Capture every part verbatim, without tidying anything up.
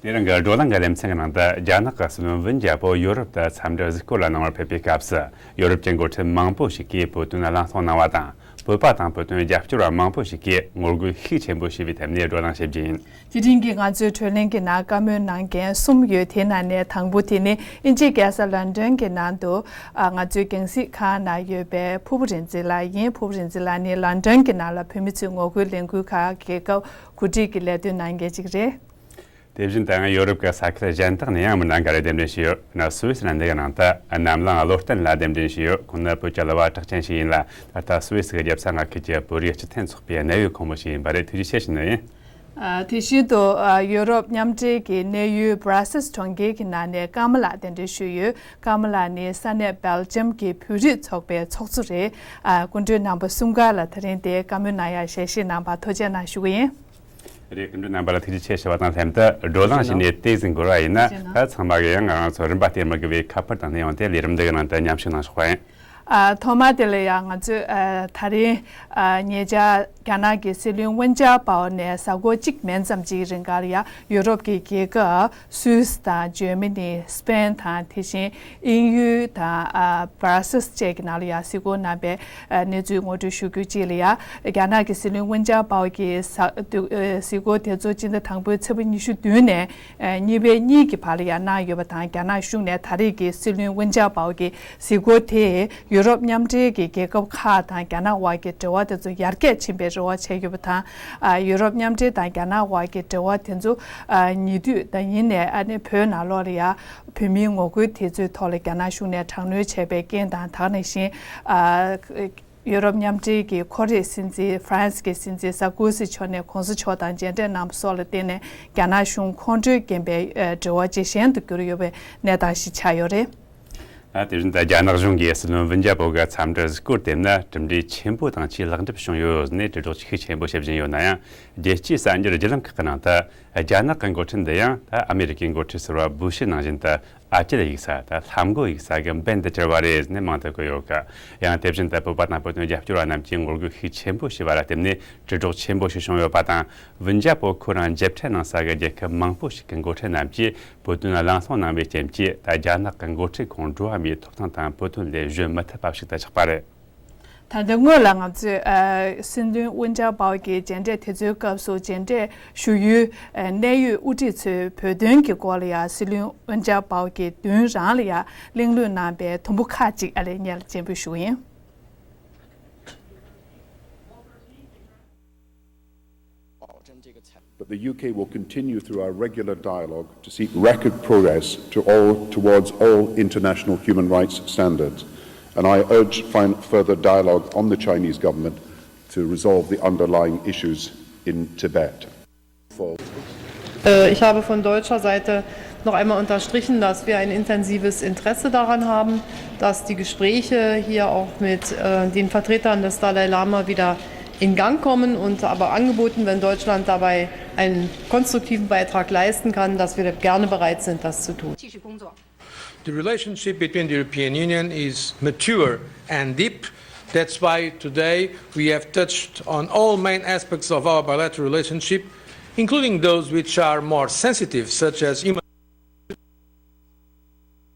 དེ་རིང་གི་བགྲོ་གླེང་གི་ལེ་ཚན་གྱི་ནང་དུ། རྒྱ་ནག་གི་སྲིད་བློན་ཝུན་ཇཱ་པོ་ཡོ་རོབ་ཏུ་འཚམས་འདྲིར་གཟིགས་སྐོར་ལ་གནང་བར་ཕེབས་པའི་སྐབས་སུ། ཡོ་རོབ་ཀྱི་འགོ་ཁྲིད་མང་པོ་ཞིག་གིས་བོད་དོན་ལ་ལམ་སང་གནང་བ་དང་། བོད་པ་དང་བོད་དོན་རྒྱབ་སྐྱོར་བ་མང་པོ་ཞིག་གིས་ངོ་རྒོལ་ཤུགས་ཆེན་པོ་བྱས་པའི་ཐད་ནས་བགྲོ་གླེང་བྱེད་རྒྱུ་ཡིན། དེ་རིང་གི་ང་ཚོའི་བགྲོ་གླེང་གི་ནང་བཀའ་མོལ་གནང་མཁན་གསུམ་ཡོད། དེའི་ནང་ནས་དང་པོ་དེ་ནི་དབྱིན་ཇིའི་རྒྱལ་ས་ལོན་ཌོན་གྱི་ནང་དུ། ཨ། ང་ཚོའི་རྒྱང་སྲིང་ཁང་ནང་ཡོད་པའི་ཕུར་བུ་རིག་འཛིན་ལགས་ཡིན། ཕུར་བུ་རིག་འཛིན་ལགས་ནི་ལོན་ཌོན་གྱི་ནང་ལ་བོད་མི་ཚོའི་ངོ་རྒོལ་ལས་འགུལ་ཁག་རྒྱལ་ཁབ་གོ་སྒྲིག་གི་ལས་དོན་གནང་མཁན་ཅིག་རེད། དེ་བཞིན་དུ་ཡང་ཡོ་རོབ་ཀྱི་ས་ཁུལ་གཞན་དག་ནས་ཡང་མི་སྣ་འགའ་རེ་གདན་འདྲེན་བྱས་ཡོད། ན་སུད་སི་ལ་འདི་ག་ནང་དུ་གནམ་ལངས་བློ་བརྟན་ལགས་གདན་འདྲེན་བྱས་ཡོད། ཁོང་ནི་བོད་ཀྱི་གླུ་བ་གྲགས་ཅན་ཞིག་ཡིན་ལ། ད་ལྟ་སུད་སི་གི་རྒྱལ་ས་མངའ་ཁུལ་གྱི་བོད་རིགས་སྤྱི་མཐུན་ཚོགས་པའི་གནད་ཡོད་ཁོངས་མི་ཞིག་ཡིན་པ་རེད། ཐུགས་རྗེ་ཆེ་ཞུ་ནི་ཡིན། ཨ། དེ་བཞིན་དུ། ཨ། ཡོ་རོབ་མཉམ་འབྲེལ་གྱི་གནས་ཡུལ་བྷ་ར་སེལ་གྲོང་ཁྱེར་གྱི་ནང་ནས་ཀརྨ་ལགས་གདན་འདྲེན་ཞུས་ཡོད། ཀརྨ་ལགས་ནི་ས་གནས་སྦེལ་ཇམ་གྱི་བོད་རིགས་ཚོགས་པའི་ཚོགས་གཙོ་རེད། ཨ། སྐུ་མགྲོན་རྣམ་པ་གསུམ་ཀ་ལ་དེ་རིང་འདིར་བཀའ་མོལ་གནང་ཡག་ཞལ་བཞེས་གནང་བར་ཐུགས་རྗེ་གནང་ཞུ་གི་ཡིན། རེད། སྐུ་མགྲོན་རྣམ་པ་ལ་ཐུགས་རྗེ་ཆེ་ཞུ་བ་དང་ལྷན་དུ། བགྲོ་གླེང་བྱས་ནས་ཏོག་ཙམ་འགོར་བ་ཡིན་ན། ད་ཚང་མ་གིས་ཡང་ང་རང་ཚོ་རིན་པ་སྟེར་མི་དགོས་པའི་ཁ་པར་དང་གནས་དབྱུང་དེ་ལས་རིམ་འདི་གི་ནང་དུ་མཉམ་ཞུགས་གནང་ཆོག་པ་ཡིན། ཨ། ཐོག་མ་དེ་ལ་ཡང་ང་ཚོས། ཨ། ད་རིང་། ཨ། ཉེ་ཆར་རྒྱ་ནག་གི་སྲིད་བློན་ཝུན་ཅཱ་པའོ་ནས་གཟའ་འཁོར་གཅིག་མན་ཙམ་གཅིག་རིང་ག་ལ་ཡང་ཡུ་རོབ་ཀྱི་རྒྱལ་ཁབ་སུད་སི་དང་འཇར་མ་ནི། སི་པེན་དང་། དེ་བཞིན་དབྱིན་ཡུལ་དང་། ཨ། བྷ་ར་སེལ་བཅས་ཀྱི་ནང་ལ་ཡང་གཟིགས་སྐོར་གནང་བའི། ཨ། གནས་ཚུལ་ངོ་སྤྲོད་ཞུ་རྒྱུ་གཅིག་ལ་ཡང་། རྒྱ་ནག་གི་སྲིད་བློན་ཝུན་ཅཱ་པའོ་གི་གཟའ། ཨ། གཟིགས་སྐོར་དེ་ཚོ་སྤྱི་ཟླ་དང་པོའི་ཚེས་པ་ཉི་ཤུ་བདུན་ནས། ཨ། གཉིས་པའི་གཉིས་ཀྱི་བར་ལ་ཡང་གནང་ཡོད་པ་དང་། རྒྱ་ནག་གཞུང་ནས་ད་རེས་ཀྱི་སྲིད་བློན་ཝུན་ཅཱ་པའོ་གི་གཟིགས་སྐོར་དེས་ཡུ་རོབ་མཉམ་འབྲེལ་གྱི་རྒྱལ་ཁབ་ཁག་དང་རྒྱ་ནག་དབར་གྱི་འབྲེལ་བ་དེ་ཚོ་ཡར་རྒྱས་ཕྱིན་པའི་རེ་བ་བྱས་ཡོད་པ་དང་། ཨ། ཡུ་རོབ་མཉམ་འབྲེལ་དང་རྒྱ་ནག་དབར་གྱི་འབྲེལ་བ་དེ་ཚོ། ཨ། ཉེ་དུས་དང་ཡིན་ནས། ཨ་ནི་བོད་ནང་ལོགས་ལ་ཡང་བོད་མིའི་ངོ་རྒོལ་དེ་ཚོའི་ཐོག་ལ་རྒྱ་ནག་གཞུང་ནས་དྲག་གནོན་བྱས་པའི་རྐྱེན་དང་། ད་ག་ནང་བཞིན། ཨ། ཡུ་རོབ་མཉམ་འབྲེལ་གྱི་ཁོ་རེའི་སྲིད་འཛིན། ཧྥ་རན་སི་གི་སྲིད་འཛིན་སར་ཀོ་སི་མཆོག་ནས་གོང་ས་མཆོག་དང་མཇལ་འཕྲད་གནང་བ་སོགས་ལ་བརྟེན་ནས། རྒྱ་ནག་གཞུང་ཁོང་ཁྲོའི་རྐྱེན་པས། ཨ། འབྲེལ་བ་ཇེ་ཞན་དུ་གྱུར་ཡོད་པའི་གནས་སྟངས་ཤིག་ཆགས་ཡོད་རེད། ཨ། དེ་བཞིན་དུ་རྒྱ་ནག་གཞུང་གིས་སྲིད་བློན་ཝུན་ཅཱ་པོ་གི་འཚམས་འདྲིར་གཟིགས་སྐོར་དེ་ནི་གྲུབ་འབྲས་ཆེན་པོ་དང་ཆེས་ལེགས་འགྲུབ་བྱུང་ཡོད་ཟེར་ནས་གྲོས་གྲོགས་ཤུགས་ཆེན་པོ་བྱེད་བཞིན་ཡོད་ན་ཡང་། རྒྱལ་སྤྱིའི་གསར་འགྱུར་བརྒྱུད་ལམ་ཁག་གི་ནང་དུ། རྒྱ་ནག་གི་འགོ་ཁྲིད་འདི་ཡང་། ད་ཨ་མེ་རི་ཀའི་འགོ་ཁྲིད་ཟུར་པ་བུ་ཤི་ནང་བཞིན་དུ། ཨ་ཅེ་ལ་ཡིག་ཚ། ད་ལྷམ་མགོ་ཡིག་ཚ་གི་འབེན་དུ་གྱུར་བ་རེད་ཟེར་ནས་མང་དུ་བཀོད་ཡོད་ཀ། ཡང་དེ་བཞིན་དུ་བོད་པ་དང་བོད་དོན་རྒྱབ་སྐྱོར་བ་རྣམས་ཀྱིས་ངོ་རྒོལ་ཤུགས་ཆེན་པོ་བྱས་པ་ལ་བརྟེན་ནས་དྲིལ་སྒྲོག་ཆེན་པོ་ཞིག་བྱུང་ཡོད་པ་དང་། ཝུན་ཅཱ་པོ་ཁོ་རང་མཇལ་འཕྲད་གནང་ས་གི་རྒྱལ་ཁབ་མང་པོ་ཞིག་གི་འགོ་ཁྲིད་རྣམས་ཀྱིས་བོད་དོན་ལ་ལམ་སང་གནང་བའི་རྐྱེན་གྱིས། ད་རྒྱ་ནག་གི་འགོ་ཁྲིད་ཁོང་འགྲོ་བ་མིའི་ཐོབ་ཐང་དང་བོད་དོན་ལས་གཞོན་མི་ཐུབ་པ་ཞིག་ཏུ་ཆགས་པ་རེད། ད་ལྟ་སྔོན་ལ་ང་ཚོས། ཨ། སྲིད་བློན་ཝུན་ཅཱ་པའོ་གི་མཇལ་འཕྲད་དེ་ཚོའི་སྐབས་སུ་མཇལ་འཕྲད་ཞུ་ཡུལ། ཨ། གནད་ཡོད་དབུ་ཁྲིད་ཚོས་བོད་དོན་གྱི་སྐོར་ལ་ཡང་སྲིད་བློན་ཝུན་ཅཱ་པའོ་གི་མདུན་རང་ལ་ཡང་གླེང་གློད་གནང་པའི་དུམ་བུ་ཁག་ཅིག་ཨ་ལས་སྙན་ལ་སྤྱན་འབུལ་ཞུ་གི་ཡིན། But the U K will continue through our regular dialogue to seek rapid progress to all, towards all international human rights standards. And I urge fin-, further dialogue on the Chinese government to resolve the underlying issues in Tibet. Äh, ich habe von deutscher Seite noch einmal unterstrichen, dass wir ein intensives Interesse daran haben, dass die Gespräche hier auch mit, äh, den Vertretern des Dalai Lama wieder in Gang kommen und aber angeboten, wenn Deutschland dabei einen konstruktiven Beitrag leisten kann, dass wir gerne bereit sind, das zu tun. The relationship between the European Union is mature and deep. That's why today we have touched on all main aspects of our bilateral relationship, including those which are more sensitive, such as human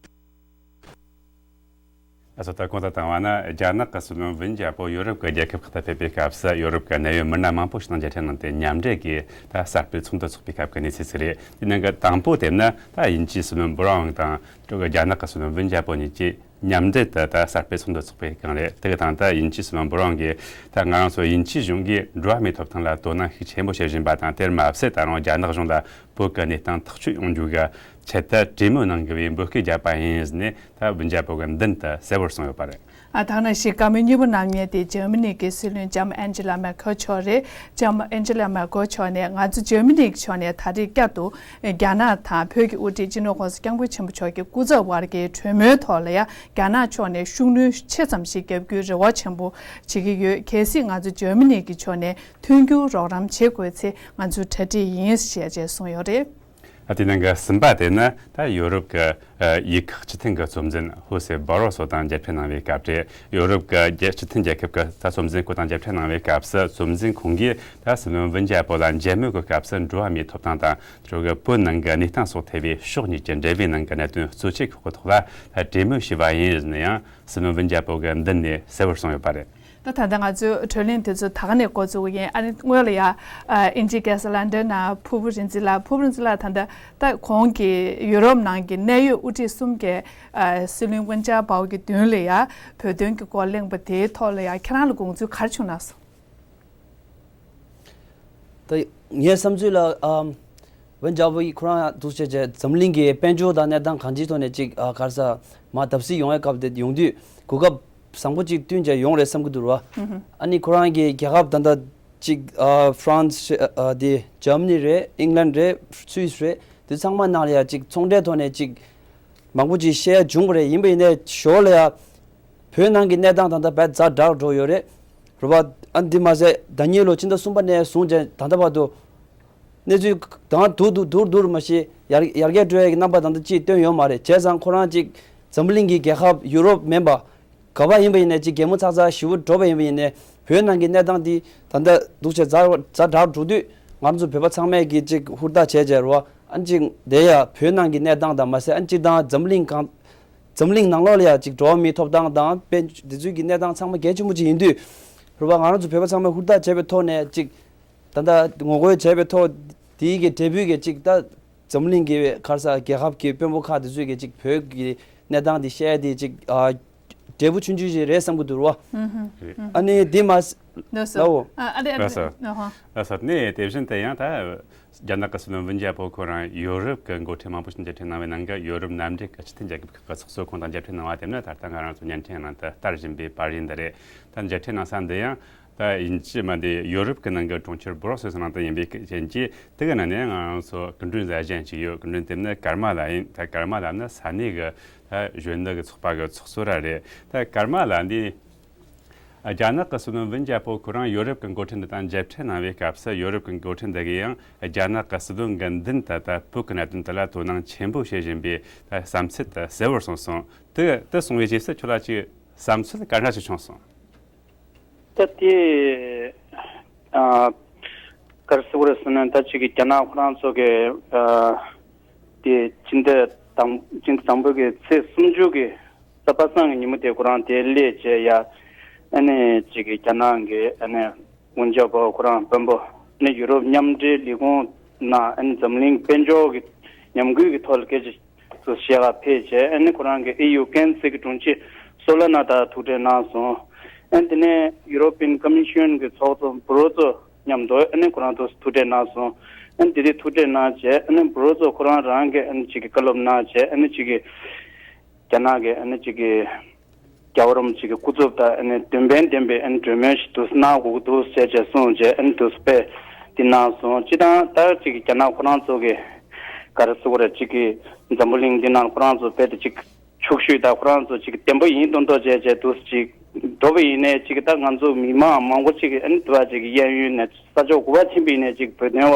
ཨ། སོ་ད་གོང་དུ་བཏང་བ་ན། རྒྱ་ནག་གི་སྲིད་བློན་ཝུན་ཅཱ་པོ་ཡོ་རོབ་ཀྱི་རྒྱལ་ཁབ་ཁག་ཏུ་ཕེབས་པའི་སྐབས་སུ། ཡོ་རོབ་ཀྱི་གནད་ཡོད་མི་སྣ་མང་པོ་ཞིག་དང་མཇལ་འཕྲད་གནང་སྟེ། མཉམ་འབྲེལ་གྱི་ད་གསར་སྤེལ་ཚོགས་འདུ་འཚོགས་པའི་སྐབས་ཀྱི་གནས་ཚུལ་ཞིག་རེད། དེ་ནང་གི་དང་པོ་དེ་ནི། ད་དབྱིན་ཇིའི་སྲིད་བློན་བྷུ་རའུན་དང་། ད་རྒྱ་ནག་གི་སྲིད་བློན་ཝུན་ཅཱ་པོ་གཉིས་ཀྱིས་མཉམ་འབྲེལ་དུ་ད་གསར་སྤེལ་ཚོགས་འདུ་འཚོགས་པའི་སྒང་རེད། དེ་གི་དང་། ད་དབྱིན་ཇིའི་སྲིད་བློན་བྷུ་རའུན་གྱིས། ད་ང་རང་ཚོ་དབྱིན་ཇིའི་གཞུང་གིས་འགྲོ་བ་མིའི་ཐོབ་ཐང་ལ་དོ་སྣང་ཤུགས་ཆེན་པོ་བྱེད་བཞིན་པ་དང་། དེར་མ་ཟད། ད་རུང་རྒྱ་ནག་གཞུང་ལ་བོད་ཀྱི་གནས་སྟངས་ཐག་གཅོད་ཡོང་རྒྱུ་གི་ཆེད་དུ་གྲོས་མོལ་གནང་དགོས་པའི་འབོད་སྐུལ་བརྒྱབ་པ་ཡིན་ཟེར་ནས། ད་ཝུན་ཅཱ་པོ་གི་མདུན་དུ་གསལ་བོར་གསུངས་ཡོད་པ་རེད། ཨ། ད་ག་ནང་བཞིན་བཀའ་མོལ་གཉིས་པ་གནང་མཁན་དེ་འཇར་མ་ནི་གི་སྲིད་བློན་ལྕམ་ཨན་ཇི་ལ་མེར་ཁེལ་མཆོག་རེད། ལྕམ་ཨན་ཇི་ལ་མེར་ཁེལ་མཆོག་ནས། ང་ཚོ་འཇར་མ་ནི་གི་ཕྱོགས་ནས་ད་རེས་བསྐྱར་དུ་རྒྱ་ནག་དང་བོད་ཀྱི་དབུ་ཁྲིད་སྤྱི་ནོར་༸གོང་ས་༸སྐྱབས་མགོན་ཆེན་པོ་མཆོག་གི་སྐུ་ཚབ་དབར་གྱི་གྲོས་མོལ་ཐོག་ལ་ཡང་རྒྱ་ནག་ཕྱོགས་ནས་ཤུགས་སྣོན་ཆེ་ཙམ་ཞིག་བརྒྱབ་རྒྱུའི་རེ་བ་ཆེན་པོ་བྱེད་ཀྱི་ཡོད། གལ་སྲིད་ང་ཚོ་འཇར་མ་ནི་གི་ཕྱོགས་ནས་མཐུན་འགྱུར་རོགས་རམ་བྱེད་དགོས་ཚེ། ང་ཚོ་གྲ་སྒྲིག་ཡིན་ཞེས་བཅས་གསུངས་ཡོད་རེད། ད་དེ་ནང་གི་གསུམ་པ་དེ་ནི་ད་ཡོ་རོབ་ཀྱི་ཨ་ཡིག་ཁག་སྤྱི་མཐུན་གྱི་གཙོ་འཛིན་ཧོ་སེ་བྷ་རོ་སོ་དང་མཇལ་འཕྲད་གནང་བའི་སྐབས་རེད། ཡོ་རོབ་ཀྱི་རྒྱལ་སྤྱི་མཐུན་རྒྱལ་ཁབ་ཀྱི་ད་གཙོ་འཛིན་སྐུ་དང་མཇལ་འཕྲད་གནང་བའི་སྐབས་སུ་གཙོ་འཛིན་ཁོང་གིས་ད་སྲིད་བློན་ཝུན་ཇའ་པོ་ལ་མཇལ་མོལ་གྱི་སྐབས་སུ་འགྲོ་བ་མིའི་ཐོབ་ཐང་དང་དེ་གི་བོད་ནང་གི་གནས་སྟངས་སོགས་ཐད་པའི་ཕྱོགས་གཉིས་ཀྱི་འབྲེལ་བའི་ནང་གི་གནད་དོན་གཙོ་ཆེ་ཁག་གི་ཐོག་ལ་ད་གྲོས་མོལ་བྱས་པ་ཡིན་ན་ཡང་སྲིད་བློན་ཝུན་ཇའ་པོ་གིས་མདུན་ནས་གསལ་བོར་གསུངས་ཡོད་པ་རེད། ད་ད་ལྟ་ང་ཚོའི་གྲོས་གླེང་དེ་ཚོ་ད་ག་ནས་འགོ་བཙུགས་ཡིན། ཨ་ནི་སྔོན་ལ་ཡ་ཨ་དབྱིན་ཇིའི་རྒྱལ་ས་ལན་ཌན་ནང་ཕུར་བུ་རིག་འཛིན་ལགས། ཕུར་བུ་རིག་འཛིན་ལགས་ད་ལྟ་ད་གོང་གི་ཡུ་རོབ་ནང་གི་གནད་ཡོད་དབུ་ཁྲིད་གསུམ་གྱིས་ཨ་སྲིད་བློན་ཝུན་ཅཱ་པའོ་གི་མདུན་ལ་ཡ་བོད་དོན་གྱི་སྐོར་གླེང་བ་དེའི་ཐོག་ལ་ཡ་ཁྱེད་རང་ལ་དགོངས་ཚུལ་ག་རེ་བྱུང་ན་སོང་། ད་ངའི་བསམ་ཚུལ་ལ་ཨམ་ཝུན་ཅཱ་པའོ་ཡིས་ཁོ་རང་འདུག་བྱས་བྱས་འཛམ་གླིང་གི་དཔལ་འབྱོར་དང་གནས་སྟངས་གང་ཅིའི་ཐོག་ནས་ཅིག་ཨ་ག་རེ་ཟ་མར་བརྡབ་གསིག་ཡོང་བའི་སྐབས་དེ་ཡོང་དུས་གོ་སྐབས་བཟང་པོ་ཅིག་བསྟུན་བྱས་ཡོང་རེད་བསམ་གྱི་འདུག་ར། ཨ་ནི་ཁོ་རང་གི་རྒྱལ་ཁབ་ད་ལྟ་ཅིག་ཨ་ཧྥ་རན་སི་རེད། ཨ་དེ་འཇར་མ་ནི་རེད། ཨིང་ལན་རེད། སུད་སི་རེད། དེ་ཚང་མ་ནང་ལ་ཡ་ཅིག་ཚོང་འབྲེལ་ཐོག་ནས་ཅིག་མང་པོ་ཅིག་བཤད་ཡ་བྱུང་བ་རེད། ཡིན་པ་ཡིན་ནའི་ཞོར་ལ་ཡ་བོད་ནང་གི་གནས་སྟངས་ད་ལྟ་བས་ཛ་དྲག་འགྲོ་ཡོད་རེད། རེད་པ། ཨ་འདི་མ་ཟད་ཟླ་གཉིས་ལོ་ཕྱི་ཟླ་གསུམ་པ་ནས་བཟུང་བྱས་ད་ལྟ་བར་དུ་གནས་ཚུལ་དང་དུ་དུ་དུར་དུར་མ་ཤེས་ཡར་ཡར་རྒྱས་འགྲོ་ཡ་གི་རྣམ་པ་ད་ལྟ་ཅིག་སྟོན་ཡོད་མ་རེད། བྱས་ཙང་ཁོ་རང་ཅིག་འཛམ་གླིང་གི་རྒྱལ་ཁབ་ཡུ་རོབ་མིན་པ་ག་པ་ཡིན་པ་ཡིན་ནའི་ཅིག་གད་མོ་ཚག་ཚག་ཞེ་པོ་འགྲོ་བ་ཡིན་པ་ཡིན་ནའི་བོད་ནང་གི་གནས་སྟངས་འདི་ད་ལྟ་འདུག་བྱས་ཛ་ཛ་དྲག་འགྲོ་དུས་ང་རང་ཚོ་བོད་པ་ཚང་མས་ཀྱི་ཅིག་ཧུར་ཐག་བྱས་བྱས་རེད་པ། ཨ་ཅིག་དེ་ཡ་བོད་ནང་གི་གནས་སྟངས་དང་མ་ཟད་ཨ་ཅིག་དང་འཛམ་གླིང་གང་འཛམ་གླིང་ནང་ལོགས་ལ་ཡ་ཅིག་འགྲོ་བ་མིའི་ཐོབ་ཐང་དང་དཔལ་འབྱོར་འདི་ཚོའི་གི་གནས་སྟངས་ཚང་མ་གལ་ཆེན་པོ་ཅིག་ཡིན་དུས་རེད་པ། ང་རང་ཚོ་བོད་པ་ཚང་མས་ཧུར་ཐག་བྱས་པའི་ཐོག་ནས་ཅིག་ད་ལྟ་ངོ་རྒོལ་བྱས་པའི་ཐོག་དེའི་གི་འབྲས་བུའི་གི་ཅིག་ད་འཛམ་གླིང་གི་ག་རེ་ཟ་རྒྱལ་ཁབ་ཀྱི་དཔོན་པོ་ཁག་དེ་ཚོས་གི་ཅིག་བོད་ཀྱི་གནས་སྟངས་དེ་བཤད་དེ་ཅིག་ཨ་འབྲས་བུ་ཆུང་ཆུང་ཞིག་རེད་བསམ་གི་འདུག་རེད་པ། རེད། ཨ་ནི་དེ་མ་ལགས་སོ། ལའོ། ཨ་ཨ་ལེ་ཨ་ལགས་སོ། ཨ་ཧོ། ལགས་སོ། ནས་དེ་བཞིན་དུ་ཡང་ད་རྒྱ་ནག་གི་སྲིད་བློན་ཝུན་ཅཱ་པོ་ཁོ་རང་ཡོ་རོབ་ཀྱི་འགོ་ཁྲིད་མང་པོ་ཞིག་མཇལ་འཕྲད་གནང་བའི་ནང་གི་ཡོ་རོབ་མནའ་འབྲེལ་གྱི་སྤྱི་མཐུན་རྒྱལ་ཁབ་ཁག་གི་ཚོགས་གཙོ་ཁོང་དང་མཇལ་འཕྲད་གནང་བ་དེ་ནི་ད་ལྟ་ང་རང་ཚོ་བརྙན་འཕྲིན་ནང་དུ་བསྟར་བཞིན་པའི་པར་རིས་འདི་རེད། ད་མཇལ་འཕྲད་གནང་ས་འདི་ཡང་ད་ཡིན་གཅིག་མིན་འདི་ཡོ་རོབ་ཀྱི་ནང་གི་གྲོང་ཁྱེར་སྦུ་རོ་སེལ་སི་ནང་དུ་ཡིན་པའི་རྐྱེན་གྱིས་དེ་གི་ནང་ནས་ང་རང་ཚོ་སྐུ་མགྲོན་མཛད་གཞི་ཅིག་ཡོད། སྐུ་མགྲོན་དེ་ནི་ཀརྨ་ལགས་ཡིན། ད་ཀརྨ་ལགས་ནི་ས་གནས་ཀྱི་ད་གཞོན་ནུ་གི་ཚོགས་པ་གི་ཚོགས་གཙོ་ར་རེད། ད་ཀརྨ་ལགས་འདི་རྒྱ་ནག་གི་སྲིད་བློན་ཝུན་ཅཱ་པོ་ཁོ་རང་ཡོ་རོབ་ཀྱི་འགོ་ཁྲིད་འདི་དང་མཇལ་འཕྲད་གནང་བའི་སྐབས་སུ་ཡོ་རོབ་ཀྱི་འགོ་ཁྲིད་འདི་གིས་ཡང་རྒྱ་ནག་གི་སྲིད་བློན་གྱི་མདུན་དུ་ད་བོད་ཀྱི་གནད་དོན་དེ་ལ་དོ་སྣང་ཆེན་པོ་བྱེད་བཞིན་པའི་ད་བསམ་ཚུལ་དེ་གསལ་བོར་གསུངས་སོང་། དེ་དེ་གསུངས་པའི་རྗེས་སུ་ཁྱོད་ལ་ཅིག་བསམ་ཚུལ་ག་འདྲ་ཞིག་བྱུང་སོང་། ད་དེ་ཨ་ག་རེ་ཟེར་དགོས་རེད་ཟེར་ན། ད་ཅིག་གི་རྒྱ་ནག་ཁོ་རང་ཚོ་གི་ཨ་དེ་སྤྱི་ཟླ་དང་སྤྱི་ཟླ་དང་པོ་གི་ཚེས་སུམ་ཅུ་གི་གཟའ་པ་སངས་ཀྱི་ཉིན་མོ་དེ་ཁོ་རང་དེ་སླེབས་བྱས་ཡ། ཨ་ནི་ཅིག་གི་རྒྱ་ནག་གི་ཨ་ནི་ཝུན་ཅཱ་པོ་ཁོ་རང་དཔོན་པོ་ཨ་ནི་ཡུ་རོབ་མཉམ་འབྲེལ་ལས་ཁུངས་ནང་ཨ་ནི་འཛམ་གླིང་དཔལ་འབྱོར་གྱི་ཉམས་རྒུད་ཀྱི་ཐོག་ལ་སྐད་ཆ་ཚོ་བཤད་ག་ཕེབས་བྱས། ཨ་ནི་ཁོ་རང་གི་ཨེ་ཡུ་ཀན་སི་གི་དྲུང་ཆེ་སོ་ལ་ན་དང་ཐུག་འཕྲད་གནང་སོང་། ཨ་ནི་དེ་ནས་ཡུ་རོ་པི་ཡན་ཀོ་མི་ཤན་གི་ཚོགས་གཙོ་བྷུ་རོ་ཛོ་མཉམ་དུ་ཨ་ནི་ཁོ་རང་ཚོ་ཐུག་འཕྲད་གནང་སོང་། ཨ་ནི་དེ་དུས་ཐུག་འཕྲད་གནང་བྱས་ཨ་ནི་བྷུ་རོ་ཛོ་ཁོ་རང་རང་གི་ཨ་ནི་ཅིག་གི་བཀའ་སློབ་གནང་བྱས། ཨ་ནི་ཅིག་གི་རྒྱ་ནག་གི་ཨ་ནི་ཅིག་གི་རྒྱལ་བ་རིན་པོ་ཆེ་གི་སྐུ་ཚབ་དང་ཨ་ནི་དོན་ཕན་ལྡན་པའི་ཨ་ནི་གྲོས་མོལ་ཞིག་དུ་གནང་དགོས་ཀྱི་འདུག་ཟེར་བྱས་གསུངས་བྱས། ཨ་ནི་དུ་སྤེལ་འདི་གནང་སོང་། སྤྱིར་བཏང་ད་ཅིག་གི་རྒྱ་ནག་ཁོ་རང་ཚོ་གི་ག་རེ་ཟེར་དགོས་རེད། ཅིག་གི་འཛམ་བུ་གླིང་འདི་ནང་ཁོ་རང་ཚོ་དཔེ་དེ་ཅིག་ཕྱུག་ཤོས་དང་ཁོ་རང་ཚོ་ཅིག་བདེན་པ་ཡིན་མདོག་མདོག་བྱས་བྱས་འདུག་ཅིག་འགྲོ་བ་ཡིན་ནའི་ཅིག་ད་ང་ཚོ་མི་མང་མང་པོ་ཅིག་གི་ཨ་ནི་དུ་བ་ཅིག་གི་གཡས་གཡོན་ནས་ས་ཕྱོགས་ག་པར་ཕྱིན་པ་ཡིན་ནའི་ཅིག་བོད་དོན་བ་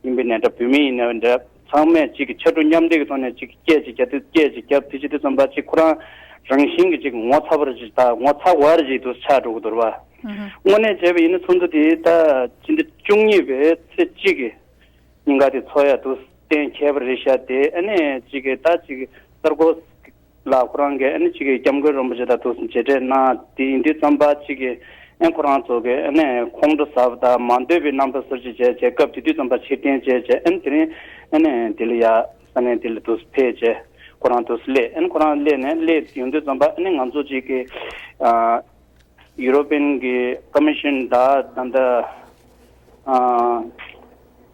ཡིན་པ་ཡིན་ནའི་འདྲ། བོད་མི་ཡིན་ནའི་འདྲ། ཚང་མས་ཅིག་གི་ཕྱར་གྲུ་མཉམ་འདེགས་ཀྱི་ཐོག་ནས་ཅིག་སྐད་ཅིག་རྒྱབ་དུས་སྐད་ཅིག་རྒྱབ། དེ་ཅི་དེ་ཙམ་པ་ཅིག་ཁོ་རང་རང་བཞིན་གྱི་ཅིག་ངོ་ཚ་བར་ཅིག་ད་ངོ་ཚ་དགོས་ར་ཅིག་དུ་ཆགས་འགྲོ་གི་འདུག་ར་བ། དངོས་གནས་བྱས་པ་ཡིན་ན་ཚོགས་འདུ་དེ་ད་སྤྱི་ཟླ་བཅུ་གཉིས་པའི་ཚེས་གཅིག་གི་ཉིན་ག་དེ་ཚོགས་ཡ་དུ་གཏན་འཁེལ་བ་རེད་ཤག་དེ་ཨ་ནི་ཅིག་གི་ད་ཅིག་གི་སར་གོ་ལགས་ཁོ་རང་གིས་ཨ་ནི་ཅིག་གི་སྐྱབས་མགོན་རིན་པོ་ཆེ་དང་དུ་མཇལ་འཕྲད་གནང་། དེ་ཡིན་དུས་ཙམ་པ་ཅིག་གི་ཨ་ཁོ་རང་ཚོ་གི་ཨ་ནི་ཁོང་ཁྲོ་ཟ་བ་དང་མ་འདོད་པའི་རྣམ་པ་སོར་ཅིག་བྱས་བྱས། སྐབས་དེ་དུས་ཙམ་པ་ཕྱིར་འཐེན་བྱས་བྱས། ཨ་ནི་དེ་རིང་ཨ་ནི་དེ་ལ་ཡ་ས་གནས་དེ་ལ་དུ་ཕེབས་བྱས་ཁོ་རང་དུ་སླེབས། ཨ་ནི་ཁོ་རང་སླེབས་ནས་སླེབས་ཡོང་དུས་ཙམ་པ་ཨ་ནི་ང་ཚོ་ཅིག་གི་ཨ། ཡུ་རོ་པི་ཡན་གྱི་ཀོ་མི་ཤན་དང་ད་ལྟ་ཨ་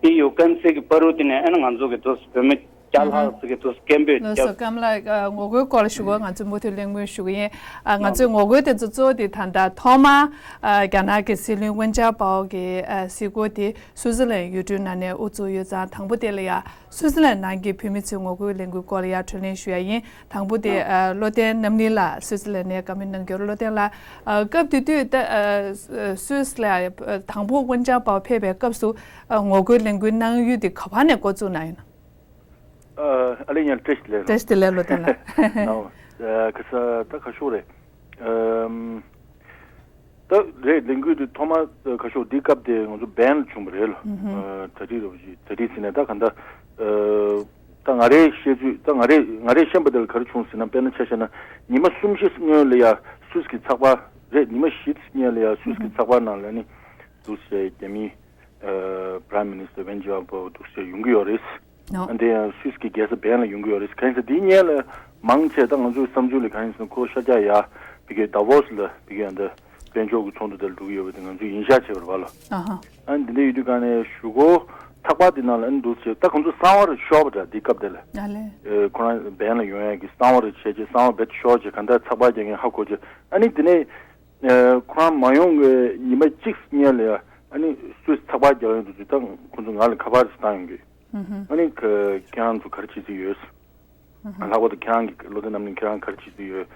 ཨེ་ཡུ་ཀན་སི་གི་བར་དུ་དེ་ནས་ཨ་ནི་ང་ཚོ་གི་དུས་བོད་མི་བརྒྱ་ལྷག་ཙམ་གྱི་དུས་སྐད་འབོད་ལགས་སོ། བརྒྱབ། ཀམ་ལགས་ཨ་ངོ་རྒོལ་སྐོར་ལ་ཞུ་དགོས། ང་ཚོས་མུ་མཐུད་གླེང་མོལ་ཞུ་གི་ཡིན། ཨ་ང་ཚོས་ངོ་རྒོལ་དེ་ཚོ་གཙོ་བོ་དེ་ད་ལྟ་ཐོག་མར་ཨ་རྒྱ་ནག་གི་སྲིད་བློན་ཝུན་ཅཱ་པའོ་གི་ཨ་གཟིགས་སྐོར་དེ་སུའུ་ཙི་ལན་ཡུལ་གྲུའི་ནང་ནས་དབུ་བཙུགས་ཡོད་ཙང་། དང་པོ་དེ་ལ་ཡ། སུའུ་ཙི་ལན་ནང་གི་བོད་མི་ཚོའི་ངོ་རྒོལ་ལས་འགུལ་སྐོར་ལ་ཡ་དྲིས་ལན་ཞུ་ཡ་ཡིན། དང་པོ་དེ་ཨ་བློ་བསྟན་རྣམ་གླིང་ལགས་སུའུ་ཙི་ལན་ནས་བཀའ་མོལ་གནང་རྒྱུར། བློ་བསྟན་ལགས། ཨ་སྐབས་དེ་དུས་ད་ཨ་སུའུ་ཙི་ལན་དང་པོ་ཝུན་ཅཱ་པའོ་ཕེབས་པའི་སྐབས་སུ་ཨ་ངོ་རྒོལ་ལས་འགུལ་གནང་ཡུལ་དེ་ག་བ་ནས་འགོ་བཙུགས་གནང་ཡོད་ན། ཨ་ཨ་ལེ་ཡང་བཀྲ་ཤིས་བདེ་ལེགས། བཀྲ་ཤིས་བདེ་ལེགས་ལོ་དེ་ལ། ཨ་ཨ་ཁ་ས་ད་ཁ་ཤོ་རེད། ཨམ། ད་རེད་ལས་འགུལ་དེ་ཐོག་མ་ཁ་ཤོ་འདི་སྐབས་དེ་ང་ཚོ་བན་ལ་བྱུང་བ་རེད་ལ། ཨ་གྲ་སྒྲིག་རེད་པ་ཞིག་གྲ་སྒྲིག་ཟིན་ནས་ད་ག་འདྲ། ཨ་ད་ང་རའི་བཤད་ཚུལ་ད་ང་རེ་ང་རེ་ཤེས་པ་དེ་ལ་ག་རེ་བྱུང་ཟེར་ན། དཔེར་ན་ཆ་བཞག་ན་ཉི་མ་གསུམ་བཞི་སྔོན་ལ་ཡ་སུད་སི་གི་ཚགས་པར་རེད། ཉི་མ་བཞི་སྔོན་ལ་ཡ་སུད་སི་གི་ཚགས་པར་ནང་ལ་ནི་འདུག་ཟེར། རྒྱ་མིའི་ཨ་Prime Minister Wen Jiabao འདུག་ཟེར་ཡོང་གི་ཡོད་རེད། ཨ་འདི་ཡང་སུད་སི་གི་རྒྱལ་ས་བན་ལ་ཡོང་གི་ཡོད་རེད། གང་ཡིན་ཟེར་འདིའི་སྔོན་ལ་མང་ཆེ་ད་ང་ཚོའི་བསམ་ཚུལ་ལ་གང་ཡིན་ཟེར་ན་ཁོ་ཤར་རྒྱག་ཡ་བི་གའི་Davos ལ་བི་གའི་ཨ་འདི་དཔལ་འབྱོར་གྱི་ཚོགས་འདུ་དེར་འགྲོ་གི་ཡོད་པ་དེ་ང་ཚོས་ཡིན་ཤག་བྱས་པ་རེད་པ་ལ། ཨ་ཧ། ཨ་འདི་འདྲ་ཡོད་དུས་ག་ནས་གཞུག་གུ་ཚགས་པར་འདི་ནང་ལ་ཨ་འདུག་ཟེར། ད་ཁོང་ཚོ་གསང་བ་རེ་ཤོར་བ་འདྲ་འདི་སྐབས་དེ་ལ། ཨ་ལེ། ཨེ་ཁོ་རང་བན་ལ་ཡོང་ཡ་གི་གསང་བ་རེ་བྱས་རྗེས་གསང་བ་རྦད་དེ་ཤོར་རྗེས་གང་ལྟར་ཚགས་པར་རྒྱག་མཁན་ཧ་གོ་རྗེས་ཨ་ནི་དེ་ནས་ཨེ་ཁོ་རང་མ་ཡོང་གི་ཉི་མ་གཅིག་སྔོན་ལ་ཡ་ཨ་ནི་སུད་སི་ཚགས་པར་རྒྱག་ཡོང་དུས་ད་ཁོང་ཚོ་ང་ལ་ཁ་པར་ཞིག་བཏང་ཡོང་གི། ཨ་ནི་ཁྱེད་རང་ཚོ་ག་རེ་བྱེད་རྩིས་ཡོད། ལྷག་པར་དུ་ཁྱེད་རང་གི་བློ་བདེ་རྣམ་གླིང་ཁྱེད་རང་ག་རེ་བྱེད་རྩིས་ཡོད།